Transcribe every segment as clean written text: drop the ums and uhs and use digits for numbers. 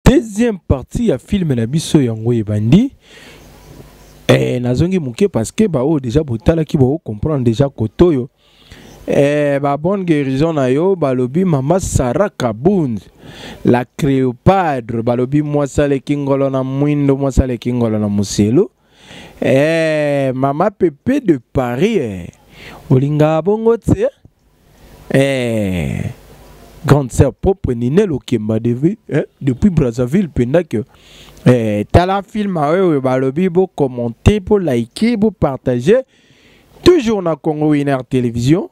Deuxième partie ya film na biso yango ebandi. Eh, nazongi moke parce que baoyo déjà botalaki bao comprendre déjà kote oyo. Eh, ba bonne guérison na yo balobi mama Sarah Kabund la Cléopâtre balobi mwasi aleki ngolo na mwindo mwasi aleki ngolo na moselu. Eh, mama Pepe de Paris eh. Olingaka bongo tse eh, grande sœur propre Ninel Okemba depuis, eh, depuis Brazzaville penda que eh, tala film oyo balobi bo commenter bo liker bo partager toujours na Congo Winner Télévision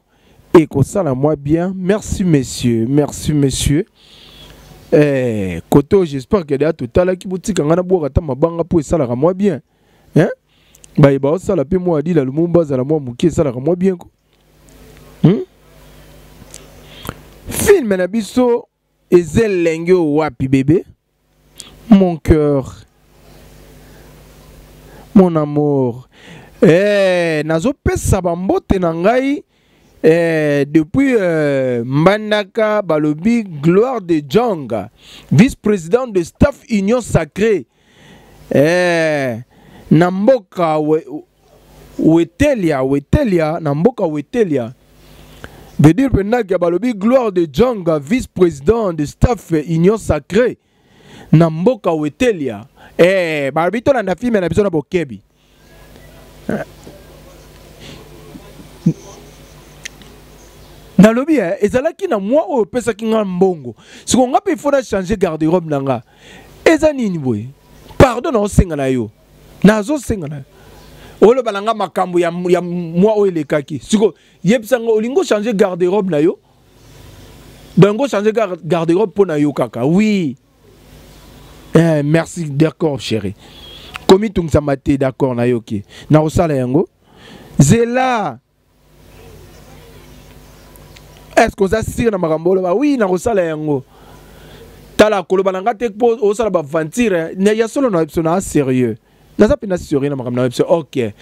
ekosala mwa bien. Merci messieurs, merci messieurs. Eh, koto j'espère que deja totalaki botika ngai nabwaka ata mabanga mpo esalaka mwa bien hein? Baye baosala mpe mwa adila lumumba azala mwa moke esalaka mwa bien ko hmm? Film na biso eza elengi oyo wapi bebe mon cœur mon amour eh, nazopesa bambote na ngai eh, depuis Mbandaka balobi Gloire de Jong, vice-président de staff Union Sacrée eh, na mboka Wetelia, Wetelia, na mboka Wetelia. Veut dire pendaki balobi Gloire de Jong, vice-président de staff Union Sacrée na mboka Wetelia. Eh, balobi tolanda filme na biso na bokebi. Nalobi eh, ezalaki na mwa oyo opesaki nga mbongo siko nga mpe ifo na changer garde-robe na nga eza nini boye pardon naosenga na yo nazosenga na yo oloba na nga makambo ya, ya mwa oyo elekaki siko yebisa nga olingi ochange garde-robe na yo donc ochange garde-robe mpo na yo kaka oui eh, merci d'accord chéri komitungisama te d'accord nayoki nakosala yango zela. Est-ce que oza sire na makambo oloba oui nakosala yango tala koloba na nga te mpo osala baventure ya solo na biso na sérieux naza mpe na sérieux na makambo na biso ok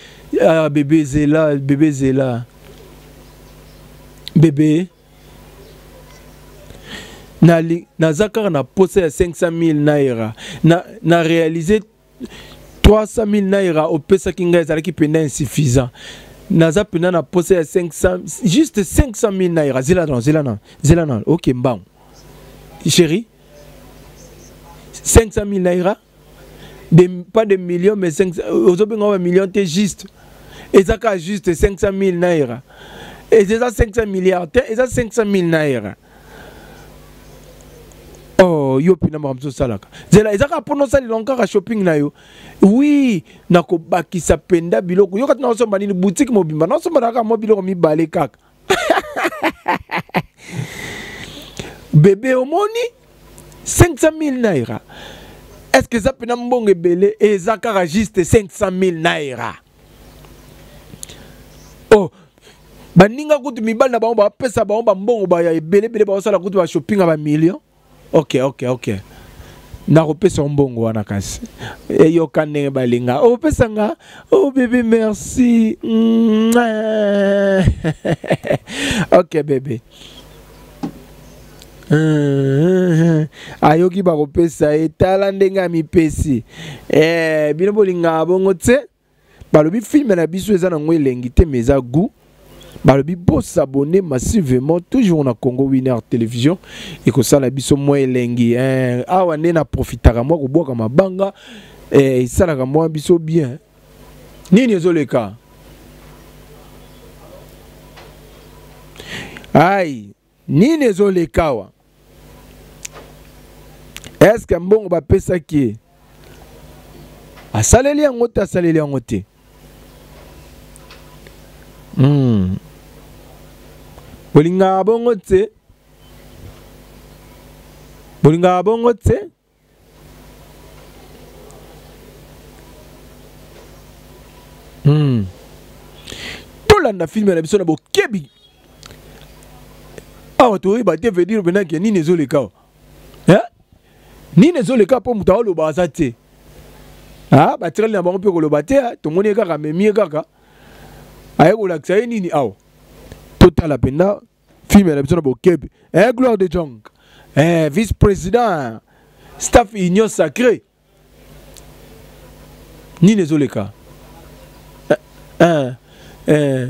ah, bebe zela bebe zela bebe naza kaka na posa ya 500 000 naira na, na réaliser 300 000 naira opesaki ngai ezalaki mpenza insuffisant naza mpenza na posa ya 500 juste 500 000 naira zela na zela na zela na ok mbangu chéri 500 000 naira de, pas de millions mais 500 ozobenga ba millions te juste eza kaka juste 500 000 naira eza 500 milliards te eza 500 000 naira oh yo mpena makambo mosusu osalaka zela eza kaka mpona osalela kaka shopping na yo wi nakobakisa mpenza biloko yo kati naosomba nini boutique mobimba naosomba na kaka mwa biloko mibale kaka bebe omoni 500 000 naira est ce que eza mpena mbongo ebele eza kaka juste 500 000 naira oh baninga kutu mibali na bango bapesa bango bambongo baya ebele ebele baosala kutu bashopping ya bamillion ok ok ok nakopesa yo mbongo wana kasi eyoka ndenge balinga opesa nga oh bebe merci ok bebe ayoki bakopesa ye tala ndenge amipesi eh, bino bolingaka bongo te balobi filme na biso eza nango elengi te mais eza goût balobi bosabonne massivement toujours na Congo Winner Télévision ekosala biso mwa elengi eh, awa nde na profitaka mwa kobwaka mabanga eh, esalaka mwa biso bien nini ezoleka ai nini ezoleka awa eske mbongo bapesaki ye asaleli yango te asaleli yango te Bolingaka bongo te bolingaka bongo te Tolanda filme na biso na bokebi awa toyeba te veut dire mpena ke nini ezoleka awa eh? Nini ezoleka mpo moto aoloba aza te ah, batikali na bango mpe koloba te tomoni ye kaka amemi ye kaka aye kolakisa ye nini awa totala mpenza filme na biso na bokebi eh, Gloire de Jong eh, vice président Staff Union Sacrée. Nini ezoleka? Eh, eh, eh,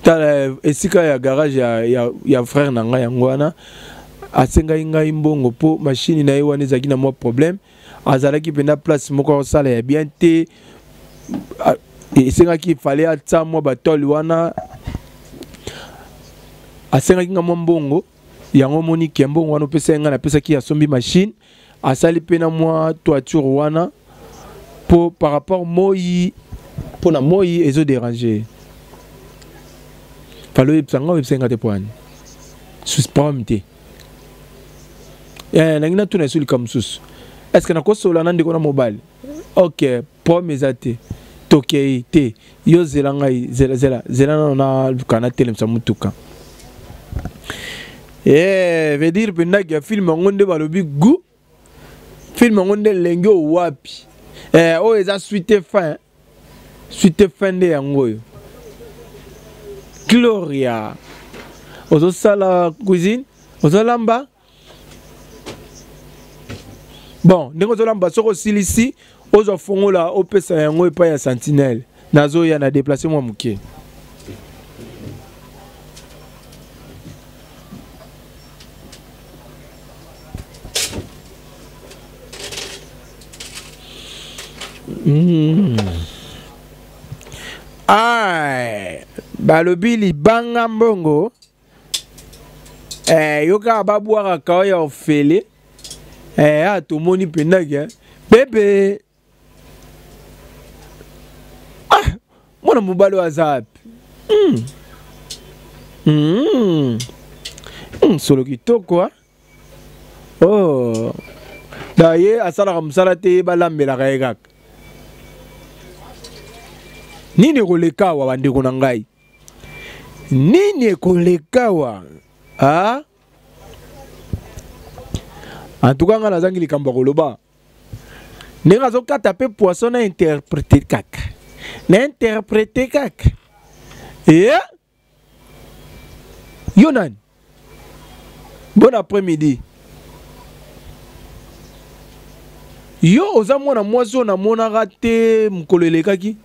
tala esika ya garage ya, ya, ya frère na ngai yango wana asengaki ngai mbongo mpo mashini na ye wana ezalaki na mwa problème azalaki mpenza place moko akosala ya bien te esengaki fale atia mwa batole wana asengaki nga mwa mbongo yango omoni ke mbongo wana opesaki ngai napesaki asombi machine asali mpe na mwa toiture wana mpo par rapport moi mpo na moi ezo déranger fale oyebisa ngai oyebisa ngai te mpo wani susprom te eh, nangi natuna esu likambo mosusu est ce que nakosolola na ndeko na mobali ok problème eza te tokei te yo zela ngai zela zela zela nano naluka natelemisa motuka eh, veut dire mpendaki ya filme yango nde balobi gout filme yango nde elengi oyo wapi eh, oyo eza suite fin suite fin nde yango oyo gloria ozosala cuisine ozolamba bon ndenge ozolamba soki osilisi ozwa fongola opesa yango epai ya sentinelle nazoya na deplace mwa moke Mm. Ay, balobi libanga mbongo eh, yo kaka babwakaka oyo ya ofele eh, a tomoni mpenza ke bebe ah, mwana mobali oyo aza wapi mm. mm. mm, solo kitoko ah. Oh. Da ye asalaka mosala te ye balambelaka ye kaka nini ekoleka awa bandeko na ngai nini ekoleka awa ah? en tout cas ngai nazangi likambo ya koloba ndenge azokata mpe poisson na interprete kaka na interprete kaka e yo nani bon après midi yo oza mwana mwasi oyo namonaka te mokolo elekaki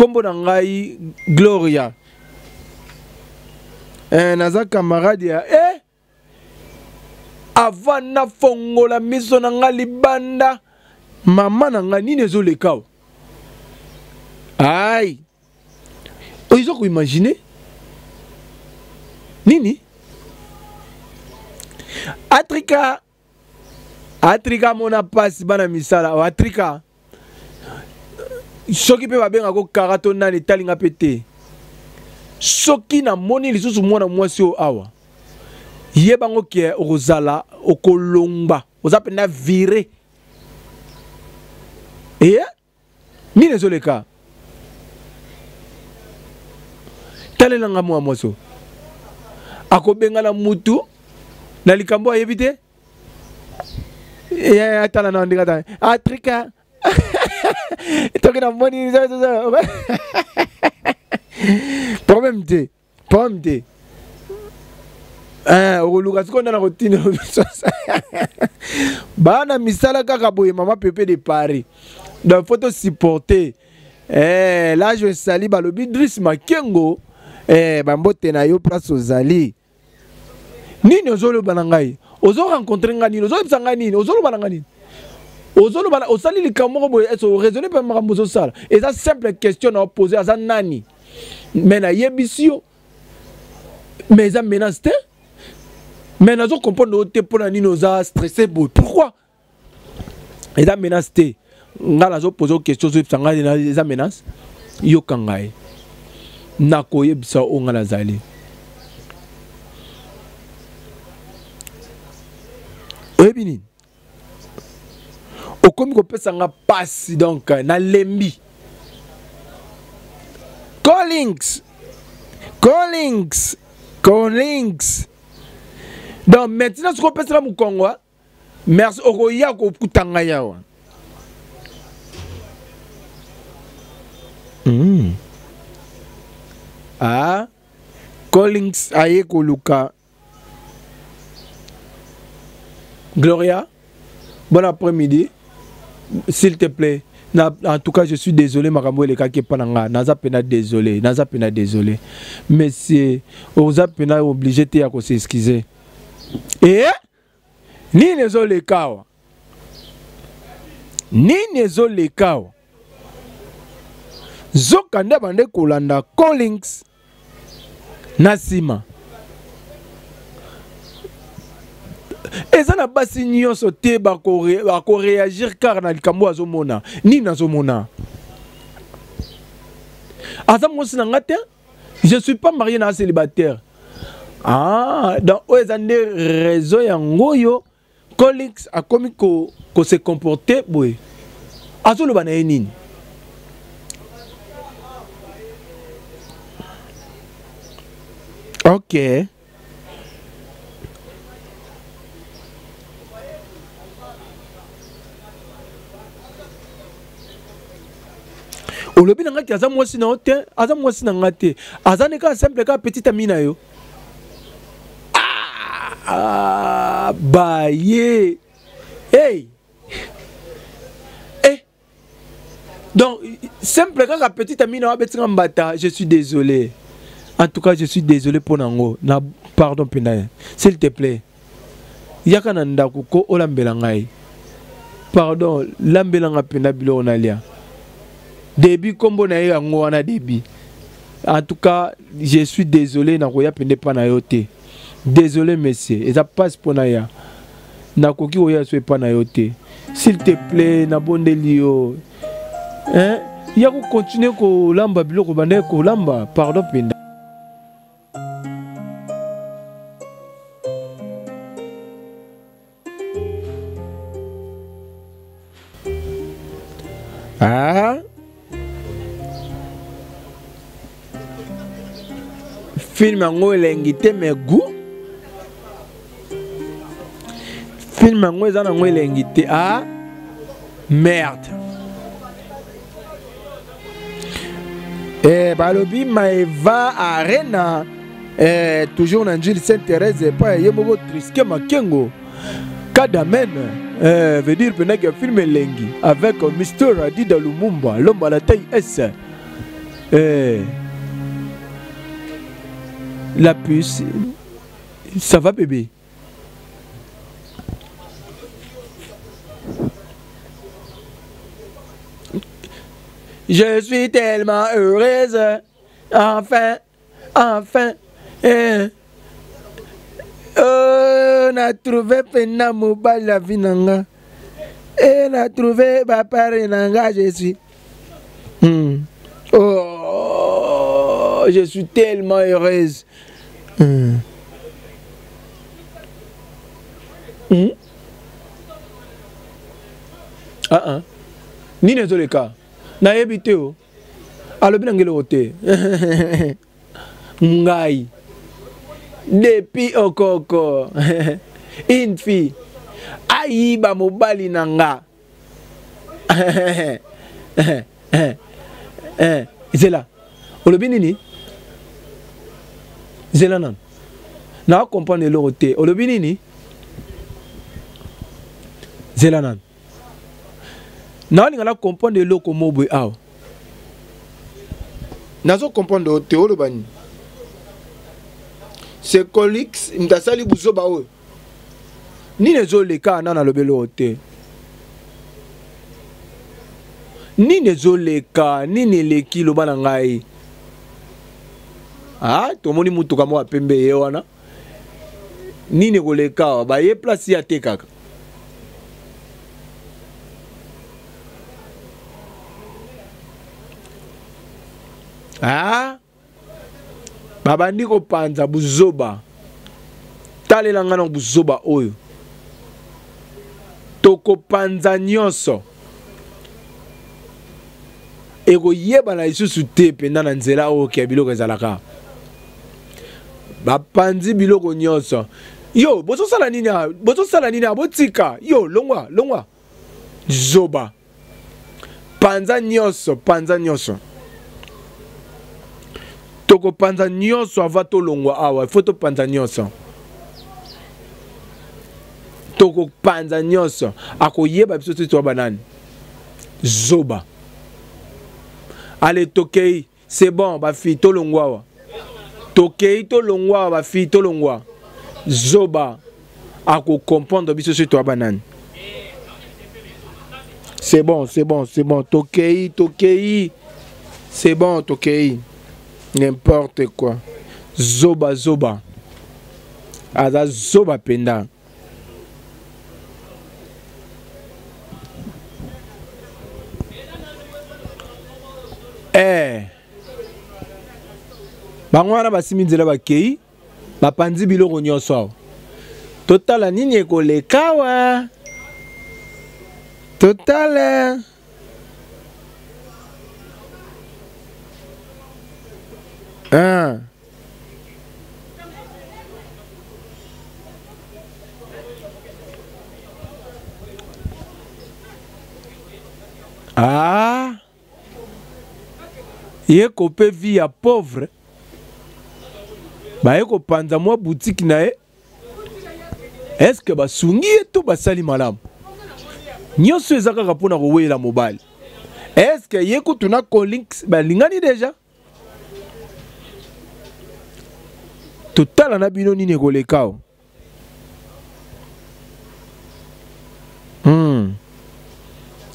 nkombo na ngai gloria eh, naza camarade ya eh! avant nafongola miso na ngai libanda mama na ngai nini ezoleka o ai ozo koimagine nini atrika atrika mona mpasi bana misala o atrika soki mpe babengako kara to nani etali nga mpe te soki namoni lisusu mwana mwasi oyo awa yebango ke okozala okolongba oza mpenza vire eye nini ezoleka talela nga mwa mwasi oyo akobengana mutu na likambo ayebi te atala na ndenge atala atrika toki namoni problème te problème te eh, okoluka sikoyo nde na kotinda biso bana misala kaka boye mama pepe de paris donc faut tosupporter eh, là je sali balobi dris makengo eh, bambote na yo place ozali nini ozoloba na ngai ozo rencontre ngai nini ozoyebisa ngai nini ozoloba na ngai nini ozoloba osali likambo moko boye ese oraisonne mpe makambo ozosala eza simple question na opose aza nani me nayebisi yo mais eza menace te mais nazo comprendre yo te mpo na nini oza stressé boye pourquoi eza menace te ngai nazopose yo question ozoyebisa ngai eza menace yoka ngai nakoyebisa oyo ngai nazali oyebi nini okomi kopesa nga pasi donc nalembi callings callings callings donc maintenant soki opesaka mokongo merci okoya kokuta ngai awa mm. ah collins aye koluka gloria Bon après-midi. S'il te plaît. Na, en tout cas, je suis désolé, makambo elekaki epa na nga. Naza pena désolé, naza pena désolé. Monsieur, oza pena obligé te ya ko s'excuser. Eh? Nini ezoleka awa? Nini ezoleka awa? Zoka nde abande kolanda Collins na nsima. Eza na basi nyonso te bakoreagir kaka na likambo azomona. Nini azomona? Aza mwasi na nga te? Je suis pas marié na célibataire. Ah, donc oyo eza nde raison yango oyo Colix akomi ko, ko se comporter boye. Azoloba na ye nini? Ok. Olobi na nga ki aza mwasi na yo te, aza mwasi na nga te. Aza ne kaka simple kaka petit ami na yo. Ah, baye. Hey. Eh. Donc, simple kaka petit ami na abetinga mbata, je suis désolé. En tout cas, je suis désolé pour nango. Na pardon penda. S'il te plaît. Yaka na ndako ko olambela ngai. Pardon, lambela nga penda biloko nalia. Début kombo na ye yango wana début. En tout cas, je suis désolé nakoya pende pa na yo te. Désolé monsieur, eza passe pona ya. Nakoki koya so epa na yo te. S'il te plaît, nabondeli yo. Hein? Ya ko continuer kolamba biloko banda kolamba, pardon penda. Ah? Film yango elengi te mais goût. Film yango eza nango elengi te. Ah? Merde. Eh, balobi Maeva Arena eh, toujours na Njili Sainte Thérèse epai ye moko Triske Makengo Kadamen eh, veut dire pena que film elengi avec Mr Adida Lumumba l'homme à la taille S eh, la puce ça va bébé? Je suis tellement heureuse. Enfin, enfin. Eh. Oh, na trouvé pena mobali la vie na nga. Eh, na trouvé ba pare na nga, je suis. Oh, je suis tellement heureuse. Ah, ah. Nini ezoleka? Nayebi te o. Alobi na ngeloko te. Ngai. Depuis okoko. Une fille. Ayiba mobali na nga. Zela. Olobi nini? Zela nanu. Na comprendre eloko te. Olobi nini? Zela nanu. Naolinga na comprendre eloko mobwe awa. Nazo comprendre te oloba nini? C'est Colix ndasali buzoba oyo. Nini ezoleka na nalobi eloko te. Nini ezoleka, nini eleki loba na ngai. Ah, tomoni mutuka moko ya pembe ye wana. Nini ekoleka awa? Baye place ya te kaka. Ah? Babandi kopanza buzoba. Talela nga na buzoba oyo. Tokopanza nyonso. Ekoyebana lisusu te mpenza na nzela oyo ke biloko ezalaka. Bapanzi biloko nyonso. Yo, bozosala nini awa? Bozosala nini awa? Botika. Yo, longwa, longwa. Zoba. Panza nyonso, panza nyonso. Tokopanza nyonso avant tolongwa awa. Il faut topanza nyonso. Tokopanza nyonso. Akoyeba biso soki toza banani. Zoba. Ale tokei. C'est bon, ba fille tolongwa awa. Tokei tolongwa awa ba fille tolongwa. Zoba. Ako comprendre biso soki toza banani. C'est bon, c'est bon, c'est bon. Tokei, tokei. C'est bon, tokei. N'importe quoi. Zoba, zoba. Aza zoba penda. Eh. Bango wana basimi nzela bakei, bapanzi biloko nyonso awa. Totala nini ekoleka awa. Totala. Ah. Ah. Ye kope vie ya pauvre. Baye kopanza mwa boutique na ye. Est-ce que basungi ye to basali malamu? Nyonso eza kaka mpona kowela mobali. Est-ce que ye kutu na Colinx balingani deja? Totala na bino nini ekoleka o.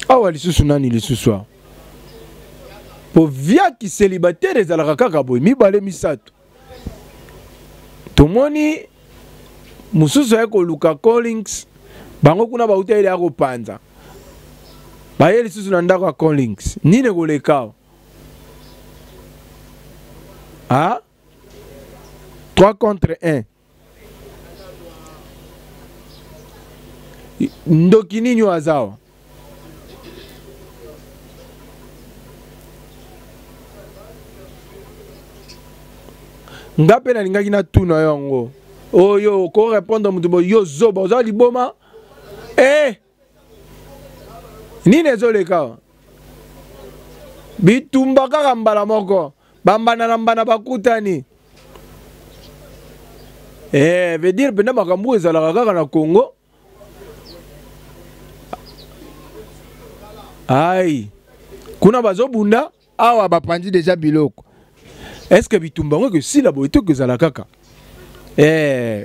Awa lisusu nani lisusu awa? Po via ki célibataire ezalaka kaka boye mibale misato. Tomoni mosusu aye koluka Collins, bango kuna bauta ye ya kopanza. Baye lisusu na ndako ya Collins. Nini ekoleka awa? Ah? 3 contre 1. Ndoki nini oyo aza awa? Nga mpe nalingaki natuna yo yango. Oyo oko répondre moto boye, yo zoba oza liboma? Eh! Nini ezoleka awa? Bitumba kaka mbala moko. Bambana na mbana bakutani. Eh, veut dire penda makambo ezalaka kaka na Congo. Ai. Kuna bazobunda, awa bapanzi deja biloko. Est-ce que bitumba ngo ekosila boye to ekozala kaka? Eh,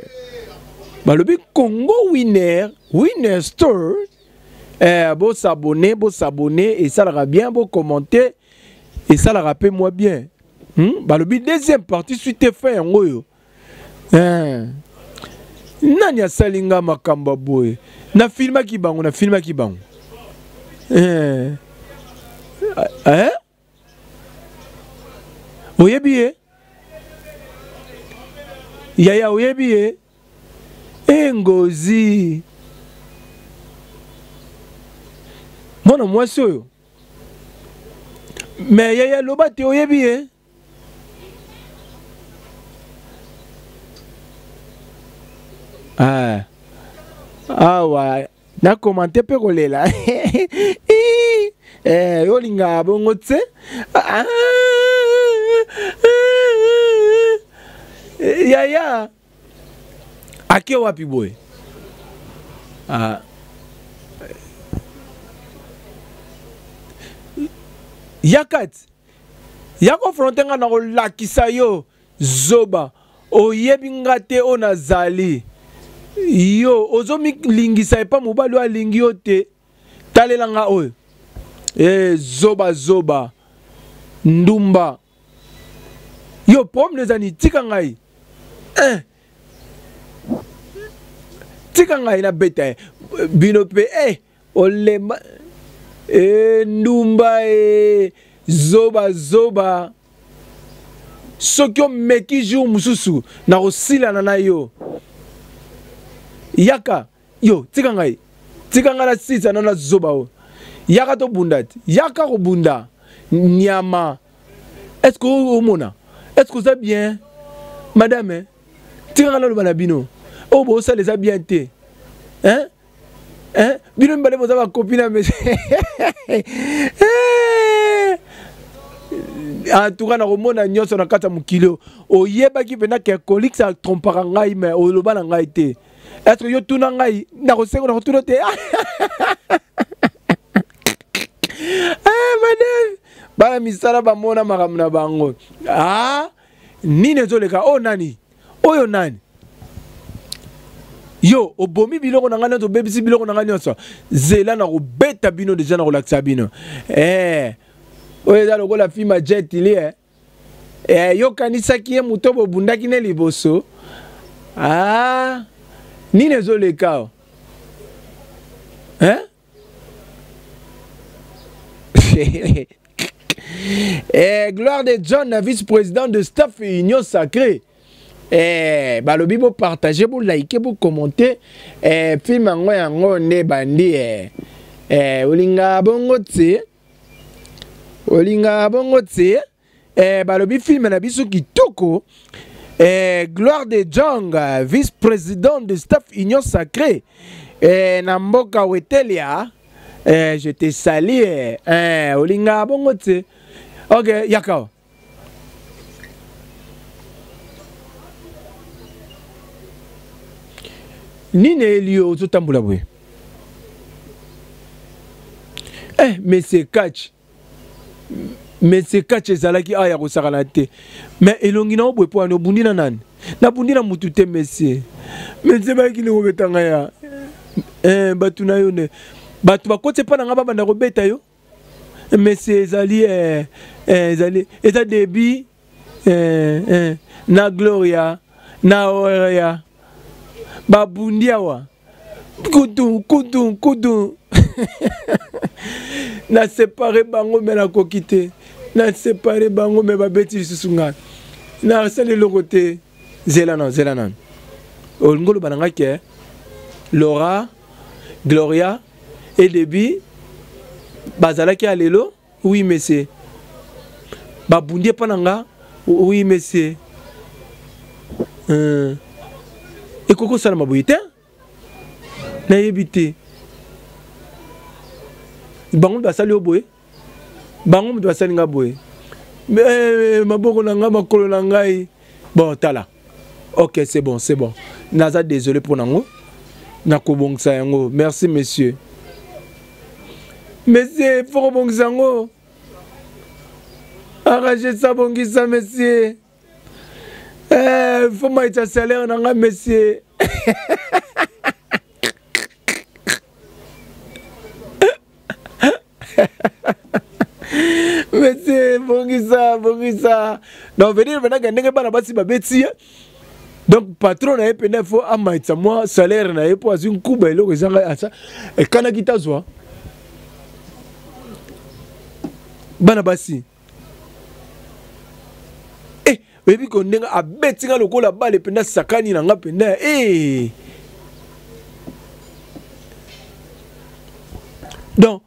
balobi Congo winner, winner store. Eh, bo s'abonner, bo s'abonner et ça la bien, bo commenter et ça la rappelle moi bien. Balobi deuxième partie suite fin yango yo. Eh. Nani asali nga makambo boye? Na filmaki bango, na filmaki bango. Eh. Eh? Oyebi ye? Yaya oyebi ye? Eh, Ngozi. Mwana mwasi oyo. Mais yaya loba te oyebi ye? Ah. Awa na commenter pe kolela. Eh, yo linga bongo tse. Ah. Yaya. Ake wapi boye? Ah. Yakati. Ya confronter nga na kolakisa yo zoba. Oyebi nga te oyo nazali. Yo ozomilingisa epa mobali oyo alingi yo te. Talela nga oyo. Eh, zoba zoba. Ndumba. Yo problème eza ni tika ngai. Eh. Tika ngai na beta ye. Bino pe eh olemba eh ndumba eh zoba zoba. Soki omeki jour mosusu nakosilana na yo. Yaka yo tika ngai. Tika ngai na sisa na na zoba oyo. Yaka tobunda te. Yaka kobunda nyama. Est-ce que omona? Est-ce que oza bien? Madame, eh? Tika ngai naloba na bino. Oyo bosala eza bien te. Hein? Hein? Bino mibale boza ba copine na monsieur. En tout cas, nakomona nyonso na kati ya mokili oyo. Oyebaki mpenza ke Colix atrompaka ngai, mais oloba na ngai te. Est ce que yo tuna ngai nakosengo nakotuna te? Eh, madame, bana misala bamona makambo na bango. Ah, nini ezoleka? Oyo oh, nani? Oyo nani? Yo obomi biloko na ngai nyonso, obebisi biloko na ngai nyonso. Zela na kobeta bino deja, na kolakisa bino. Eh, oyo eza lokola film ya Jet Li, eh. Eh, yo kanisaki ye moto bobundaki ne liboso. Ah, nini ezoleka o? Hein? Eh, gloire de John, vice-président de staff et Union Sacrée. Eh, balobi bo partager, bo liker, bo commenter. Eh, film yango yango nde bandi eh. Eh, olinga bongo tse. Olinga bongo tse. Eh, balobi film na biso kitoko. Eh, Gloire de Jong, vice-président de staff Union Sacrée. Eh, na mboka Wetelia. Eh, je te salue. Eh, eh olinga bongo tse. Ok, yaka. Nini eyeli yo ozotambola boye? Eh, monsieur Catch. Monsieur Catch ezalaki awa ya kosakana te. Mais elongi na yo boye mpo ani obundi na nani? Nabundi na mutu te monsieur. Monsieur bayaki ndenge obeta ngai ya. Eh, bato na yo nde. Bato bakoti epa na ngai babanda kobeta yo. Monsieur ezali eh, eh, ezali eza débit eh, eh, na Gloria na Oria babundi awa kutu kutu kutu na separe bango me nakoki te na separe bango me babeti lisusu ngai nasali eloko te. Zela nanu, zela nanu, olingi oloba na ngai ke Laura, Gloria et Debi bazalaki ya lelo? Oui monsieur. Babundi epa na nga? Oui monsieur. Ekoki kosalama boye te, nayebi te. Bango basali yo boye, bango moto basali nga boye. Eh, maboko na ngai, makolo na ngai. Bon, tala. Ok, c'est bon, c'est bon. Naza désolé pour nango. Nakobongisa yango. Merci monsieur. Monsieur, faut kobongisa yango. Arrangez ça, bongisa monsieur. Eh, faut maïta salaire na nga monsieur. Monsieur, bongisa, bongisa. Donc, venir maintenant que ndenge bana basi babeti ye. Donc patron na ye mpenza faut amaitisa mwa salaire na ye mpo azwi nkuba eloko ezanga asa ekanaki tazwa bana basi. Eh, oyebi ko ndenge abeti nga lokola bale mpenza sakani na nga mpenza. Eh. Donc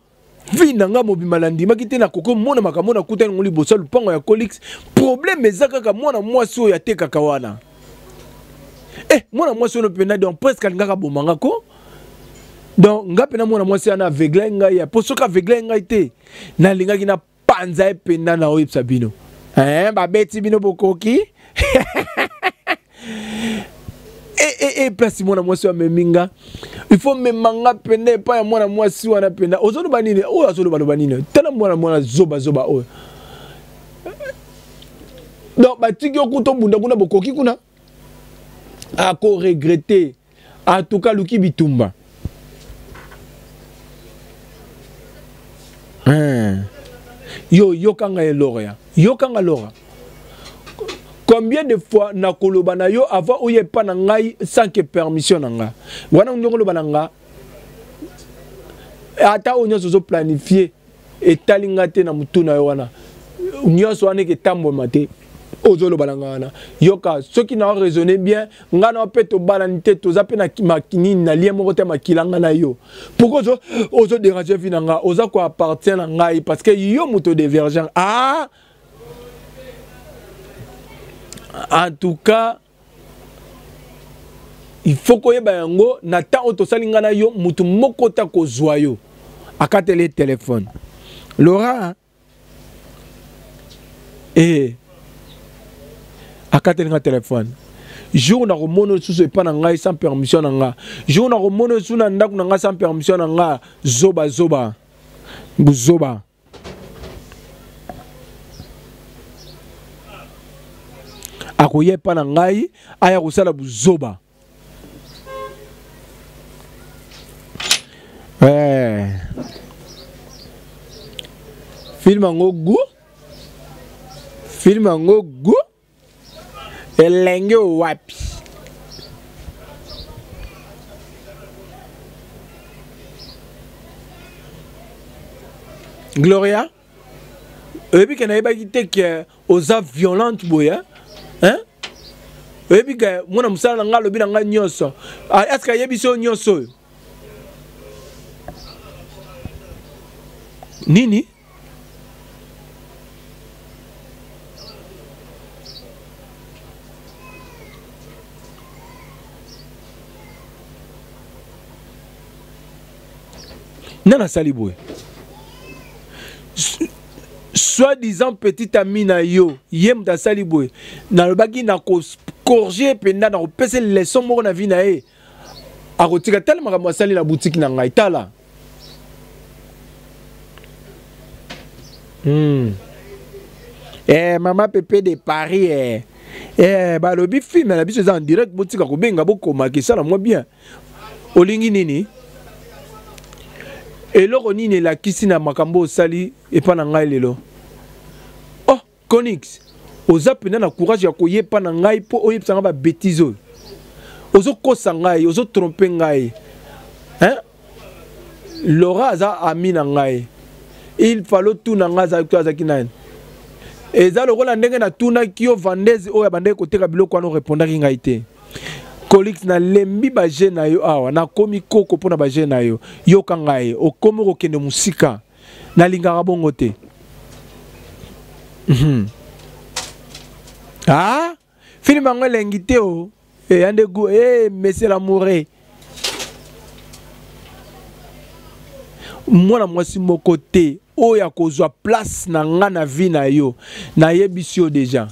vie na nga mobimba nandimaki te nakoki komona makambo nakutani yango liboso ya lopango ya Colix. Problème eza kaka mwana mwasi oyo atekaka wana. Eh, mwana mwasi oyo mpenza donc presque alingaka boma nga ko. Donc nga mpenza mwana mwasi wana aveugle ngai ya po soki aveugle ngai te nalingaki na panza ye mpenza na oyebisa bino. Eh, babeti bino bokoki. Eh, eh, eh, place mwana mwasi oyo amemi nga, il faut mema nga mpenza epai ya mwana mwasi wana mpenza. Ozoloba nini? Oyo azoloba loba nini? Tala mwana mwana zoba zoba oyo. Donc batiki yo kuta obunda kuna bokoki kuna. Ako regretter. En tout cas luki bitumba. Hein. Yo yokanga ye Laura. Yokanga Laura. Combien de fois nakoloba na yo avant oye epa na ngai sans que permission na nga? Wana ndenge oloba na nga ata oyo nyonso ozo planifier etali nga te na mutu na yo wana nyonso wana eketambwama te. Ozoloba na nga wana yoka soki na raisonner bien nga na pe tobalani te toza pe na nini na lien moko te makila nga na yo. Pourquoi ozo déranger vie na nga? Oza ko appartient na ngai parce que yo moto divergent. Ah, en tout cas il faut koyeba yango na temps oyo tosali nga na yo motu moko ta kozwa yo akateli téléphone. Laura eh akateli nga téléphone. Jour nakomona lisusu epa na ngai sans permission na nga, jour nakomona lisusu na ndako na ngai sans permission na nga, zoba zoba buzoba. Akoya epa na ngai aya kosala buzoba. Eh. Film yango goût, film yango goût, elenge wapi? Gloria, oyebi ke nayebaki te ke oza violente boye, hein? Oyebi ke mwana mosala na ngai alobi na ngai nyonso. Ah, est-ce que ayebisi yo nyonso oyo? Nini? Nani asali boye? Soi-disant petit ami na yo, ye moto asali boye. Nalobaki na kocorriger mpenza, na kopesa leçon moko na vie na ye. Akotika tala makambo asali na boutique na ngai, tala. Eh, mama Pepe de Paris, eh. Eh, balobi film na biso eza en direct, botika kobenga, bokoma kesala mwa bien. Olingi nini? Eloko nini elakisi na makambo osali epa na ngai lelo? Oh, Konix, oza mpenza na courage ya koyepa na ngai mpo oyebisa ngai ba bêtises oyo. Ozokosa ngai, ozotrompe ngai. Hein? Laura aza ami na ngai. Il fallait otuna ngai azalaki azalaki nani. Eza lokola ndenge natunaki yo vendeuse oyo abandaki koteka biloko wana, orepondaki ngai te. Colix, nalembi ba jeu na yo awa, nakomi koko mpona ba jeu na yo. Yoka ngai, okomi kokende mosika. Nalingaka bongo te. Ah, film yango elengi te o. Eya nde gu, eh, monsieur l'amoureux. Mwana mwasi moko te oyo akozwa place na nga na vie na yo. Nayebisi yo deja.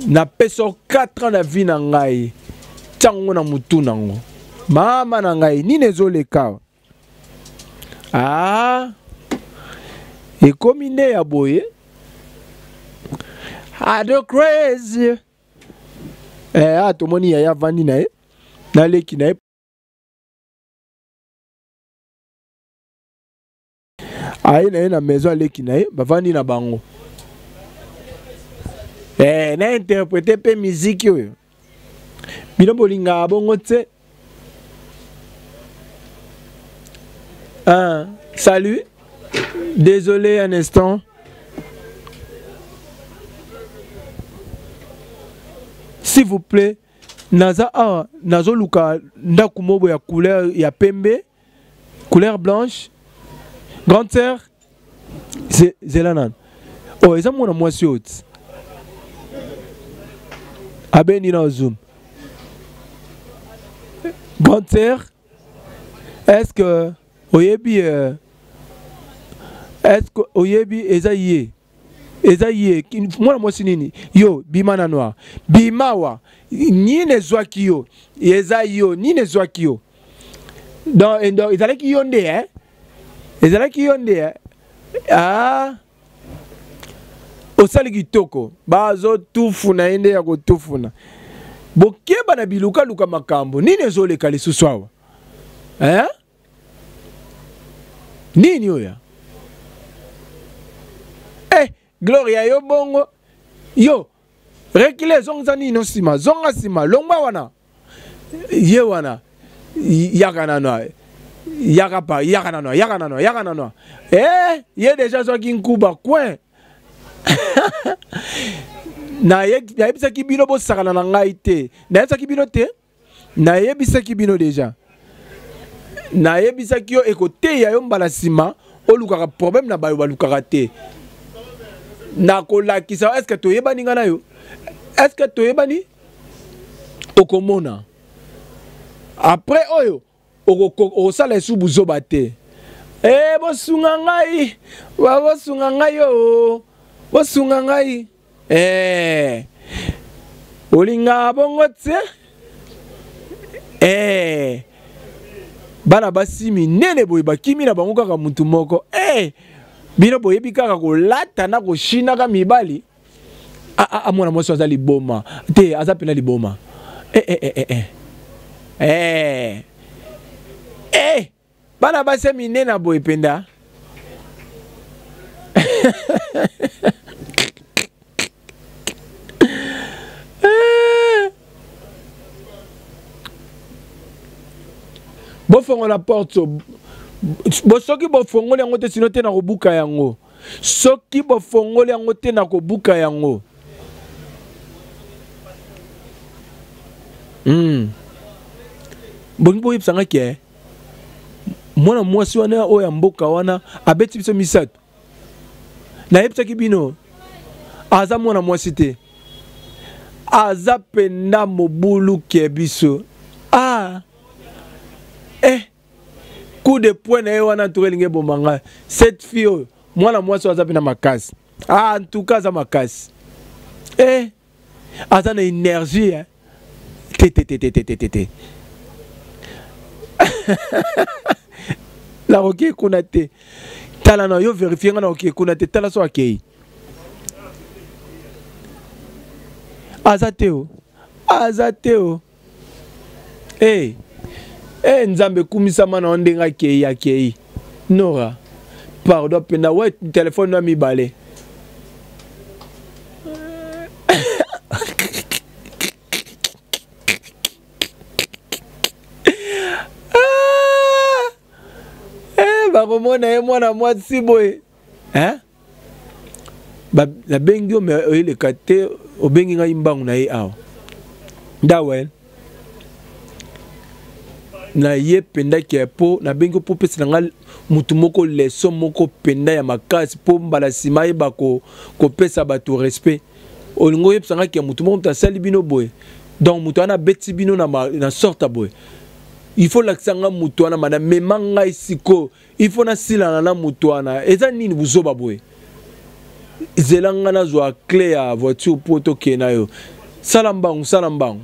Napesa yo 4 ans na vie na ngai. Tiango na mutu nango. Mama na ngai, nini ezoleka? Ah, ekomi nde ya boye. Ado crazy. Eh, ah, tomoni yaya avandi na ye na leki na ye. Aye na ye na maison aleki na ye, bavandi na bango. Eh, na interpréter pe musique oyo. Bino bolingaka bongo te. Ah, salut. Désolé un instant. S'il vous plaît, naza awa nazoluka ndako moko ya couleur ya pembe, couleur blanche. Grande sœur, zela nanu. Oh, eza mwana mwasi oyo ti. Abendi na Zoom. Grande sœur, est-ce que oyebi est-ce que oyebi eza ye? Eza ye, mwana mwasi nini? Yo, bima na noir. Bima wa. Nini ezwaki yo? Eza yo, nini ezwaki yo? Donc, donc, ezalaki yo nde, hein? Ezalaki yo nde, hein? Ah. Osali kitoko. Bazotufuna ye nde ya kotufuna. Bokeba na bilukaluka makambo. Nini ezoleka lisusu awa? Hein? Nini oyo? Eh, Gloria yo bongo. Yo, rekile zongisa nini no sima, zonga sima, longwa wana. Ye wana. Yaka nano. Yaka pa, yaka nano, yaka nano, yaka nano. Eh, ye déjà zwaki nkuba coin. Nayebisaki bino bosakana na ngai te. Nayebisaki bino te. Nayebisaki bino déjà. Nayebisaki yo ekoteya yo mbala nsima olukaka problème na bayo balukaka te. Nakolakisa, est-ce que toyebani nga na yo? Est-ce que toyebani? Okomona. Après oyo okosala esu buzoba te. Eh, bosunga ngai. Ba bosunga ngai yo. Bosunga ngai. Eh. Olingaka bongo tse? Eh. Bana basi minene boye bakimi na bango kaka mutu moko. Eh. Bino boyebi kaka kolata na koshinaka mibali. Ah, ah, ah mwana mwasi aza liboma. Te, aza pena liboma. Eh eh eh eh eh. Eh. Eh. Bana basi ya minene boye penda. Bofongola porte. Bo soki bofongoli yango te sino te na kobuka yango. Soki bofongoli yango te na kobuka yango. Bongi boyebisa nga ke mwana mwasi wana oyo ya mboka wana abeti biso misato. Nayebisaki bino aza mwana mwasi te, aza penda mobulu ke biso. Ah eh, coup de poing na ye wana ntuka elingi eboma ngai. Cette fille oyo mwana mwasi oyo aza pena makasi. Ah, en tout cas aza makasi. Eh, aza na énergie hein. Te te te te te te te te. Nakoki kuna te. Tala na yo vérifier nga nakoki kuna te. Tala so akei. Aza te o. Aza te o. Eh. Eh Nzambe kumisama na ndenge akei akei. Nora. Pardon penda ouais téléphone na mibale. Ah! Eh, bakomona ye mwana mwasi boye. Hein? Ba nabengi yo mais oyeleka te, obengi ngai mbangu na ye awa. Ndawel. Na ye penda ke po nabengi yo po pesa na ngai mutu moko leçon moko penda ya makasi po mbala sima ayeba kopesa bato respect. Olingo oyebisa ngai ke mutu moko mutu asali bino boye. Donc mutu wana abeti bino na sorte ya boye. Il faut lakisa ngai mutu wana madame, mema ngai sikoyo. Il faut nasilana na mutu wana. Eza nini buzoba boye? Zela ngai nazwa clé ya voiture po tokende na yo. Sala mbangu, sala mbangu.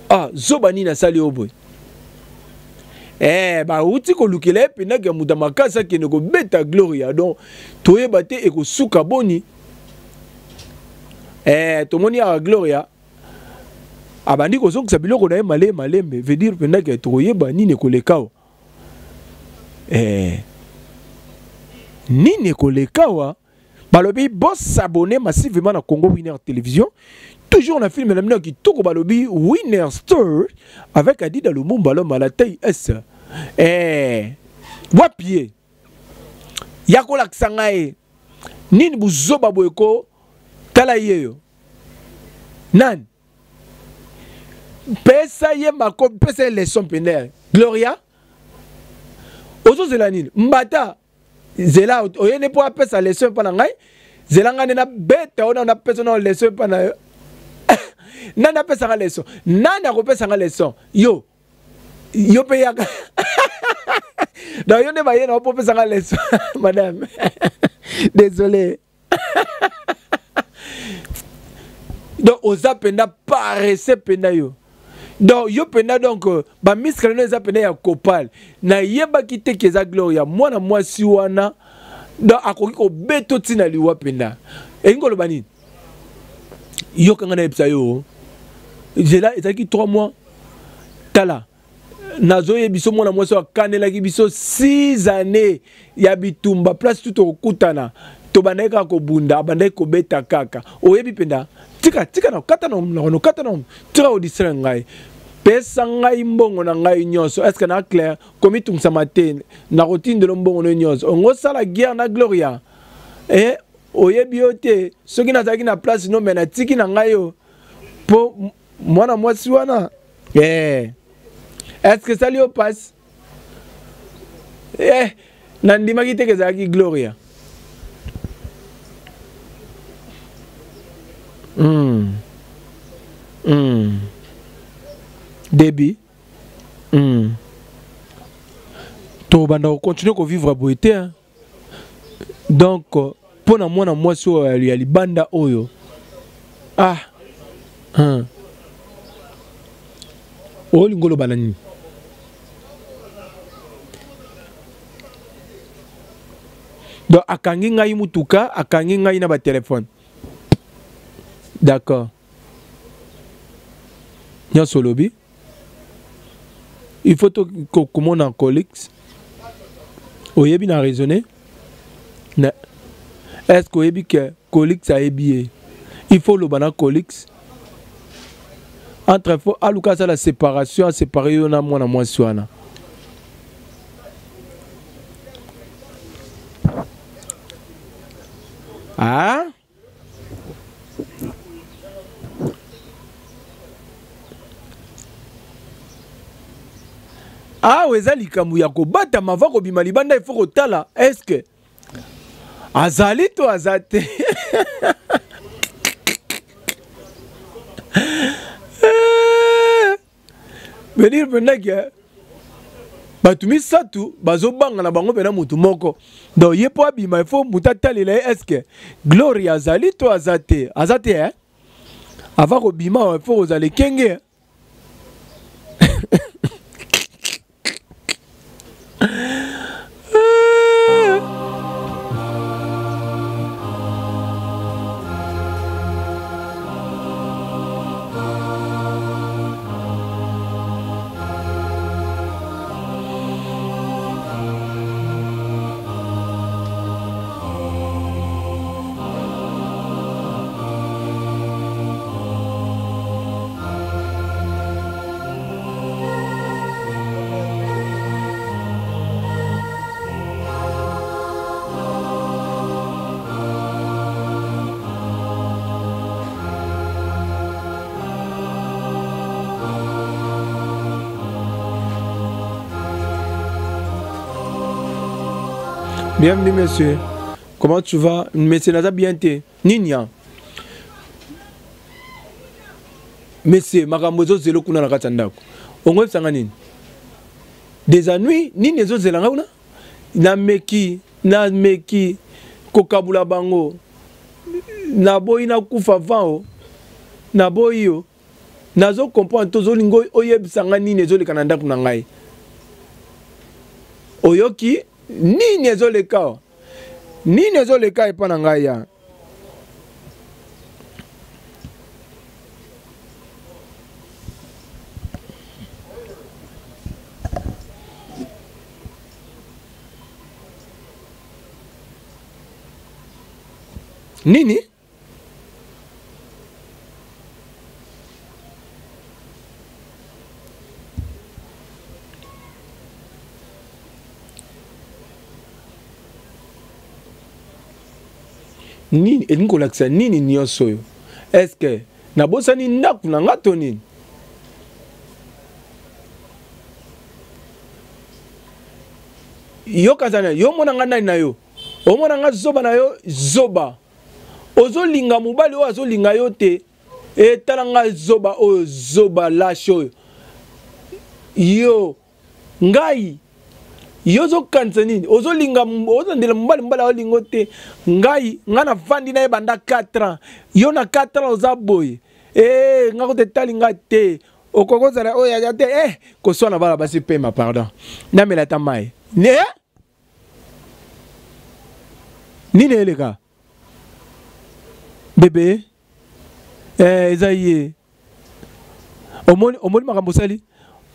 Ah, zoba nini asali yo boye? Eh, bauti kolukela ye mpenza ya moto ya makasi akende kobeta Gloria. Donc toyeba te ekosuka boni. Eh, tomoni awa Gloria abandi kozongisa biloko na ye malembe malembe, veut dire mpenza ke tokoyeba nini ekoleka awa. Eh, nini ekoleka awa? Balobi bo s'abonner massivement na Congo Winner Télévision. Toujours na film na bino kitoko balobi Winner Store avec Adida Lumumba l'homme à la taille S. Eh, wapi ye? Ya kolakisa ngai nini buzoba boye ko tala ye yo. Nani? Pesa ye mako, pesa ye leçon pene. Gloria? Ozozela nini? Mbata zela oye nde mpo apesa leçon epa na ngai. Zela ngai nde nabeta oyo napesa na leçon epa na yo. Nani apesaka leçon? Nani akopesa nga leçon? Yo. Yo pe yaka. Donc yo nde baye na mpo opesa nga leçon madame. Désolé. Donc oza penda paresseux penda yo. Donc yo penda donc ba muscle no eza penda ya copal. Na yebaki te ke eza Gloria mwana mwasi wana donc akoki kobeto tina liwa penda. Elingi koloba nini? Yo kanga na yebisa yo. Zela ezalaki 3 mois. Tala nazoye biso mwana mwasi akanelaki biso 6 années ya bitumba place tout tokokutana tobandaki kaka kobunda, abandaki kobeta kaka. Oyebi mpenza, tika, tika na kata na monoko, na kata na tika odistraire ngai. Pesa ngai mbongo na ngai nyonso. Est-ce que na clair komitungisama te, nakotindela mbongo na nyonso. Ongo sala guerre na Gloria. Eh, oyebi yo te, soki nazalaki na place no mais natiki na ngai yo po mwana mwasi wana. Eh, est-ce que sali yo passe? Eh, nandimaki te ke ezalaki Gloria. Debbie. Tobanda ko continuer ko vivre boye te, hein. Donc mpo na mwana mwasi oyo ya libanda oyo. Ah. Hein. Olingi oloba na nini? Donc akangi ngai mutuka, akangi ngai na ba téléphone. D'accord. Nyonso olobi. Il faut to komona colix. Oyebi na raisonner? Na est-ce que oyebi que Colix ayebi ye? Il faut loba na Colix. Entre faut aluka asala séparation, a séparer yo na mwana mwasi wana. Ah? Awa eza likambo ya kobatama va kobima libanda ifo kotala eske azali to aza te. Veut dire mpenza ke bato misato bazobanga na bango mpena motu moko, donc ye mpo abima ifo motu atalela ye eske Gloria azali to aza te. Aza te eh? Avant kobima ifo kozala ekenge. Bienvenue monsieur. Comment tu vas? Monsieur naza bien te. Nini ya? Monsieur makambo ezozela kuna na kati ya ndako. Ongoyebisanga nini? Des ennuis nini ezozela nga kuna? Nameki, nameki kokabula bango. Naboyi nakufa avant o. Naboyi yo. Nazo comprendre tozolinga oyebisa nga nini ezoleka na ndako na ngai. Oyoki nini ezoleka? Nini ezoleka epa na ngai ya? Nini? Nini elingi kolakisa nini nyonso oyo? Est-ce que nabosani ndako na nga to nini? Yoka zana yo mona nga nani na yo? Omona nga zoba na yo zoba. Ozolinga mobali oyo azolinga yo te. Etala nga zoba oyo zoba lâche oyo. Yo ngai yo ozokanisa nini? Ozolinga ozondela mobali, mobali aolingo te. Ngai nga navandi na ye banda 4 ans. Yo na 4 ans oza boye. Nga kote etali nga te. Okoki kozala oyo ya te. Koswana bana basi pema pardon. Namela ata mai. Ne? Nini eleka? Bebe? Eza ye. Omoni, omoni makambo osali?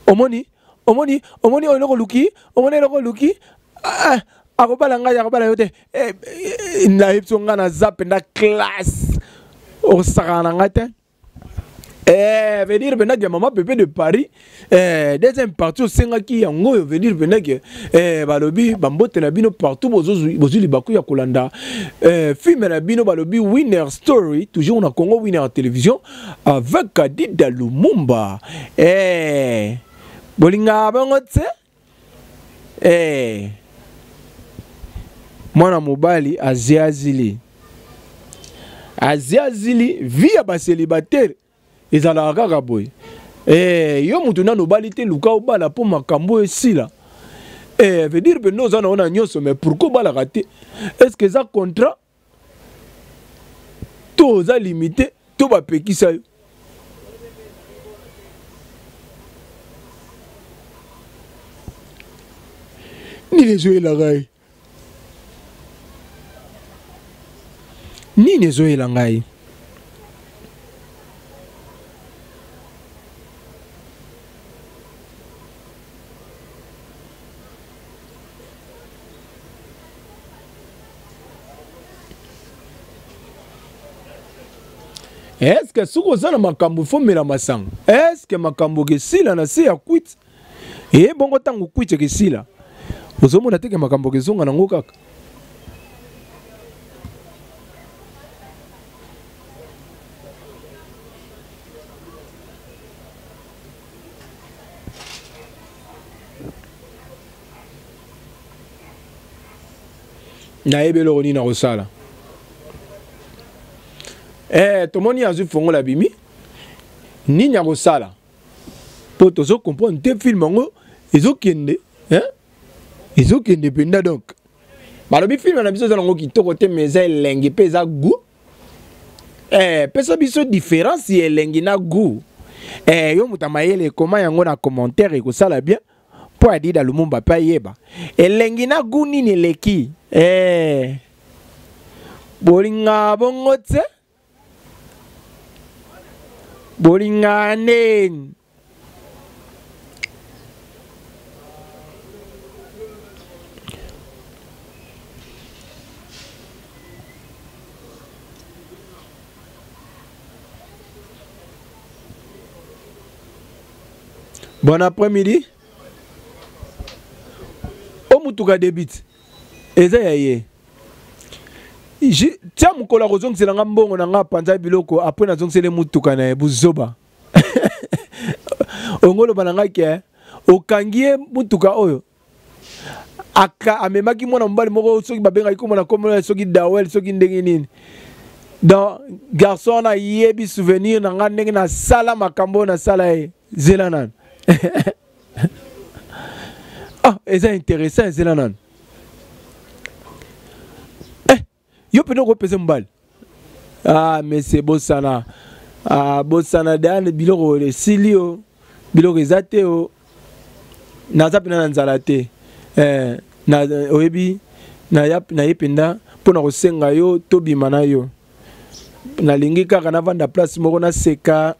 Omoni, omoni, omoni oyo eloko oluki? Omoni eloko oluki? Ah, akobala ngai, akobala yo te. Nayebi so ngai naza mpenza classe. Osakana na ngai te. Veut dire maintenant que maman Pépé de Paris, deuxième partie osengaki yango oyo, veut dire maintenant que balobi bambote na bino partout bozwi libaku ya kolanda film na bino balobi Winner Story toujours na Congo Winner Télévision avec Adida Lumumba. Bolinga bango tse? Mwana mobali aziazili. Aziazili vie ya ba célibataire ezalaka kaka boye. Yo mutu nanu obali te, luka obala po makambo esila. Veut dire que nous oza na ona nyonso, mais pourquoi obalaka te? Est-ce que eza contrat? To oza limité, to bapekisa yo? Nini ezoyela ngai? Nini ezoyela ngai? Eske soki oza na makambo ifo mela masanga? Eske makambo ekesila na se ya kwiti? E bongo ntango kwiti ekesila, ozomona teke makambo ekezonga nango kaka. Nayebi eloko nini nakosala. Eh, tomoni azwi fongola abimi, nini akosala? Mpo tozo comprendre te film yango ezokende, hein? Ezokende mpenza. Donc balobi film na biso eza nango kitoko te, mais eza elengi mpe eza goût. Eh, pesa biso différence ya elengi na goût. Eh, yo moto ya mayele, ekoma yango na commentaire, ekosala bien mpo Adida Lumumba mpe ayeba elengi na goût nini eleki. Eh, bolinga bongo te, bolinga ndeni. Bon après-midi. O mutuka debit. Eza ya ye. Tia mokolo akozongisela nga mbongo na nga, apanza biloko, apres nazongisele mutuka na ye. Buzoba. Ongo oloba na nga ke okangi ye mutuka oyo aka amemaki mwana mobali moko, soki babengaki komona komona soki Dawel, soki ndenge nini. Donc garçon wana ayebi souvenir na nga ndenge nasala makambo oyo nasala ye. Zela nanu. Ah, eza intéressant. Zela nanu. Eh, yo mpenza okopesa mobali? Ah, monsieur, bosana. Ah, bosana dane, biloko esili o, biloko eza te o, naza mpenza na nzala te. Eh, na, oyebi naye mpenza mpo na kosenga yo tobima na yo. Nalingi kaka navanda place moko naseka.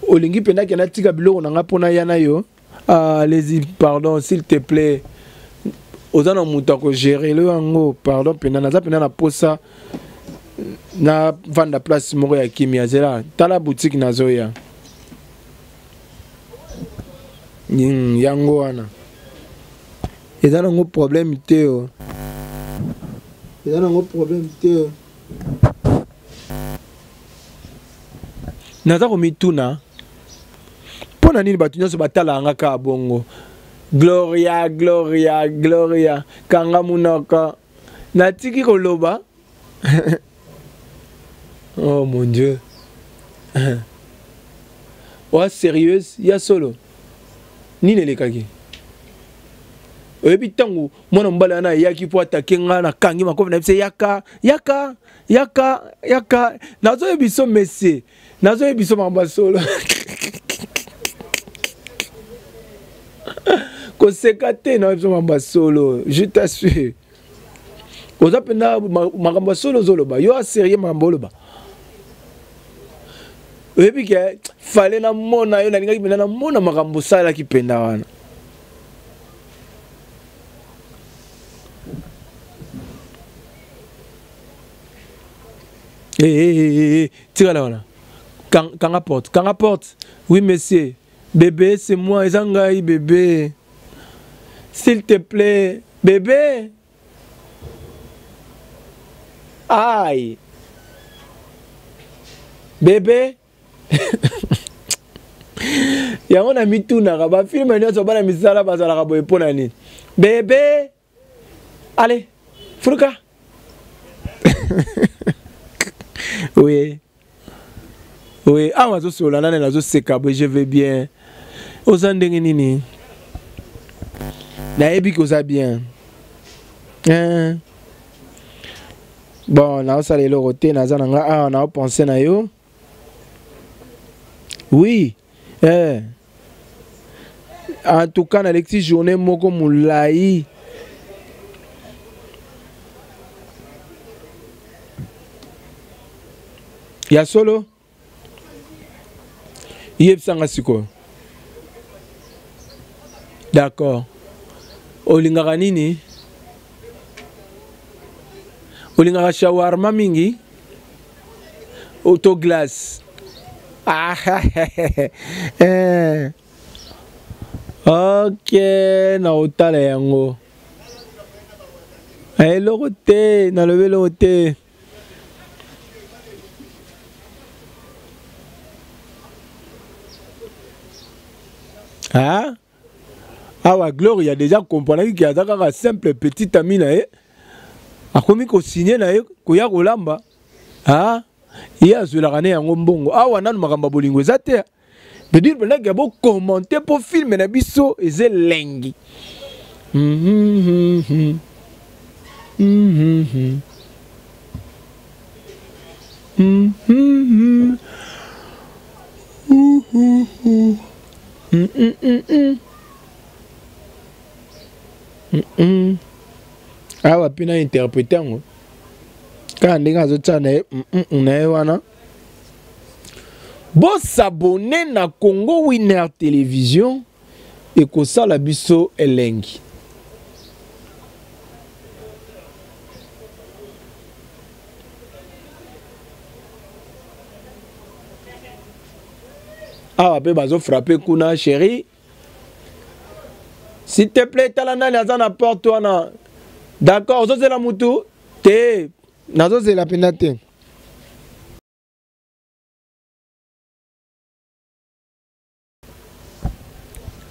Olingi mpenza ke natika biloko na ngai mpo naya na yo? Ah, allez-y, pardon, s'il te plaît. Oza na moto akogere yango. Pardon mpenza, naza mpenza na posa navanda place moko ya kimia. Zela, tala boutique, nazoya. Yango wana eza nango problème te o, eza nango problème te o. Naza komituna mpo na nini bato nyonso batalaka nga kaka bongo. Gloria, Gloria, Gloria, kanga monoko, natiki koloba. Oh mon Dieu, oa sérieuse ya solo? Nini elekaki? Oyebi ntango mwana mobali wana ayaki mpo atake nga, nakangi makofi na biso. Yaka, yaka, yaka, yaka. Nazoyebi biso, monsieur, nazoyebi biso makambo ya solo. Koseka te, nayebi biso makambo ya solo, je t'assure. Oza mpenza makambo ya solo ozoloba? Yo aserie makambo oloba? Oyebi ke fale namona yo, nalingaki mpenza namona makambo osalaki mpenza wana. Eh, eh, eh, eh, eh. Tikala wana, kanga porte, kanga porte. Oui monsieur. Bébé, c'est moi, eza ngai bébé, s'il te plaît bébé. Aïe bébé. Yango na mitunaka, bafilme nyonso bana misala bazalaka boye mpo na nini? Bébé, allez, fuluka. Oui, oui, awa azosolola nani? Nazoseka boye. Je vais bien, oza ndenge nini? Nayebi ke oza bien, hein? Bon, naosala eloko te, naza na nga awa, naopense na yo. Oui, eh. En tout cas nalekisi journée moko molai. Ya solo? Yebisa nga sikoyo. D'accord. Olingaka nini? Olingaka shawarma mingi? Auto glace. Ah, eh. Ok, na otala yango. Eh, eloko te, nalobi eloko te. Ah? Awa Gloria déjà comprenaki ke aza kaka simple petit ami na ye. Akomi ko signer na ye koya kolamba. Ah? Ye azwelaka ne yango mbongo. Awa nanu makambo ya bolingo eza te. De dire mpenza ke bo commenter po film na biso eza elengi. Mm -hmm. Mm -hmm. Mm -hmm. Mm -hmm. Mm -mm -mm. Mm -mm. Awa mpe na interprete yango kaka ndenge azotia na ye mm -mm na ye wana. Bosabone na Congo Winner Television ekosala biso elengi. Awa pe bazo frapper kuna chérie. S'il te plaît, tala nani aza na porte wana. D'accord, ozozela mutu? Te, nazozela mpenza te.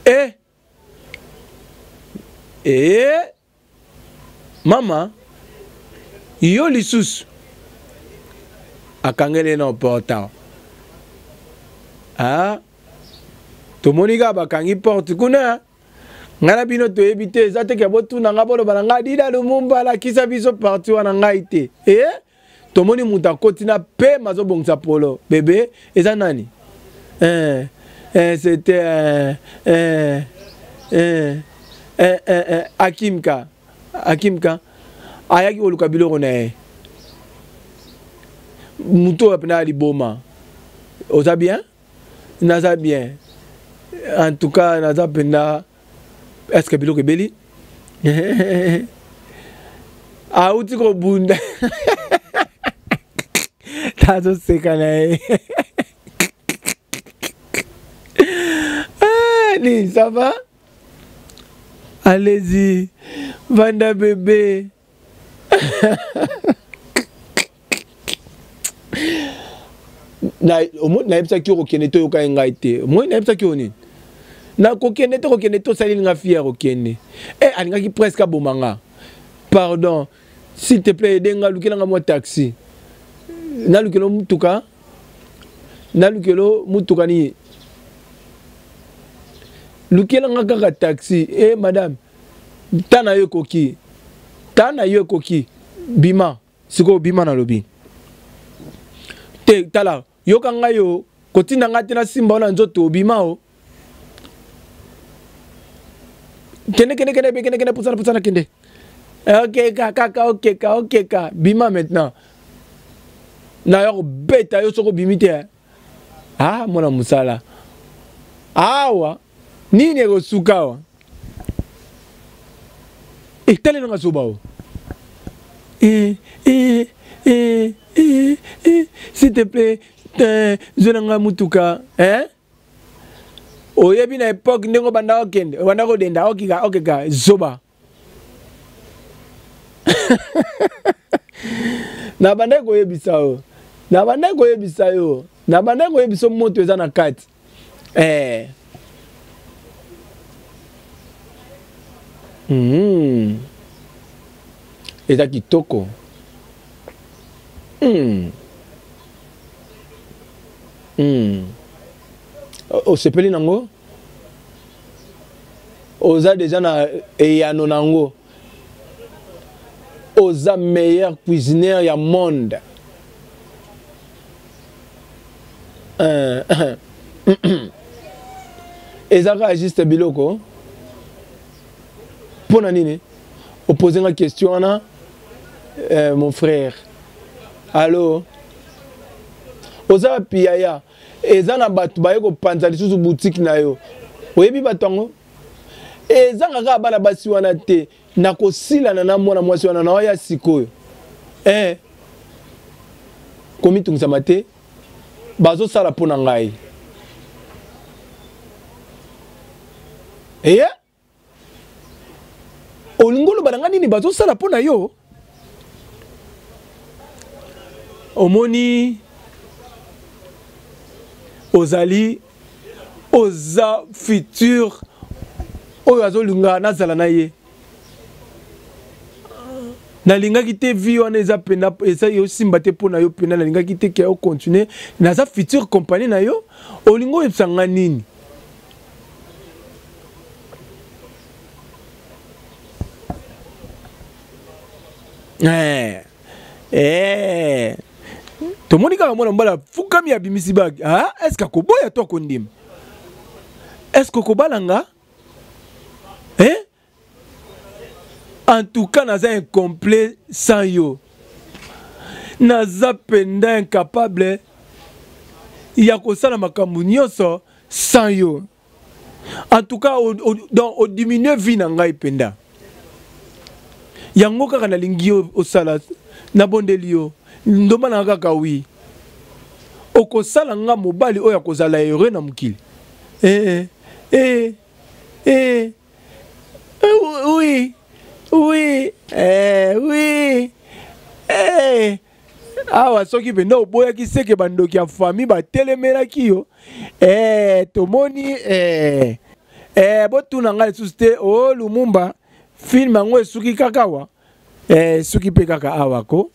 Eh! Eh! Mama, yo lisusu akangeli na porte awa. Ah, tomoni kaka bakangi porte kuna. Ngai na bino toyebi te, eza te ke botuna ngai boloba na ngai Dida Lumumba alakisa biso parti wana ngai te. Eh? Tomoni moto akoti na pema azobongisa polo. Bebe, eza nani? Eh, eh, c'était eh, eh, eh, eh, eh, eh, Akimka. Akimka ayaki koluka biloko na ye. Moto oyo apena liboma. Oza bien? Naza bien. En tout cas, naza penda. Est-ce que biloko ebeli? Auti kobunda. Nazoseka na ye. Ah, nini, ça va? Allez-y. Vanda bébé. Nayebisaki yo kokende te, oyokaki ngai te. Moi nayebisaki yo nini? Nakokende te, kokende te, osaleli nga fier okende. Eh, alingaki presque aboma nga. Pardon, s'il te plaît, aide nga, lukela nga mwa taxi. Nalukela mutuka? Nalukela mutuka nini? Lukela nga kaka taxi. Eh, madame, ta na yo ekoki. Ta na yo ekoki. Bima. Sikoyo bima nalobi. Te, tala, yoka ngai yo, kotinda ngai te na simba wana nzoto, bima o. Kende, kende, kende, kende, kende, pusana, pusana, kende. Ok, kaka, ok, ka, ok, ka. Bima maintenant. Na yo kobeta yo soko bimi te. Ah, mwana musala. Awa, nini ekosuka awa? Eh, tala nanga zoba o. Eh, eh, eh, eh, eh, s'il te plaît, eh, zwa nanga mutuka, eh? Oyebi na époque ndenge obanda okende, obanda kodenda, okika, okeka, zoba. Nabandaki koyebisa yo. Nabandaki koyebisa yo. Nabandaki koyebisa moto eza na kati. Eh. Eza kitoko. Osepeli nango? Oza déjà na eyano nango. Oza meilleur cuisinier ya monde. Eza kaka juste biloko. Mpo na nini opose nga question wana eh, mon frère? Allo, oza wapi yaya? Eza na bato baye kopanza lisusu boutique na yo. Oyebi bato yango? Ezanga kaka bana basi wana te. Nakosilana na mwana mwasi wana na oya sikoyo. Eh, komitungisama te, bazosala mpo na ngai. Eye olingi oloba na ngai nini? Bazosala mpo na yo? Omoni, ozali oza futur oyo azolinga nazala na ye. Nalingaki te vie wana eza pena eza yosimba te mpo na yo pena. Nalingaki te ke ocontinue. Naza future compagnie na yo. Olingi oyebisa nga nini? Eh, eh. Tomoni kaka mwana mobali afukami, abimisi bag. Ah, est ce que akoboya to akondima? Est ce que okobala nga? Eh? En tout cas naza incomplet sans yo. Naza mpenza incapable ya kosala makambo nyonso sans yo. En tout cas donc odiminue vie na ngai mpenza. Yango kaka nalingi yo osala. Nabondeli yo, ndomba na kaka wi okosala nga mobali oyo akozala heureux na mokili. Eh, eh, eh, oui, oui, eh, oui, eh. Awa soki mpenza oboyaki, seke bandoki ya famille batelemelaki yo. Eh, tomoni eh, eh, botuna ngai lisusu te. O oh, Lumumba, film yango esuki kaka awa, eh, esuki mpe kaka awa ko.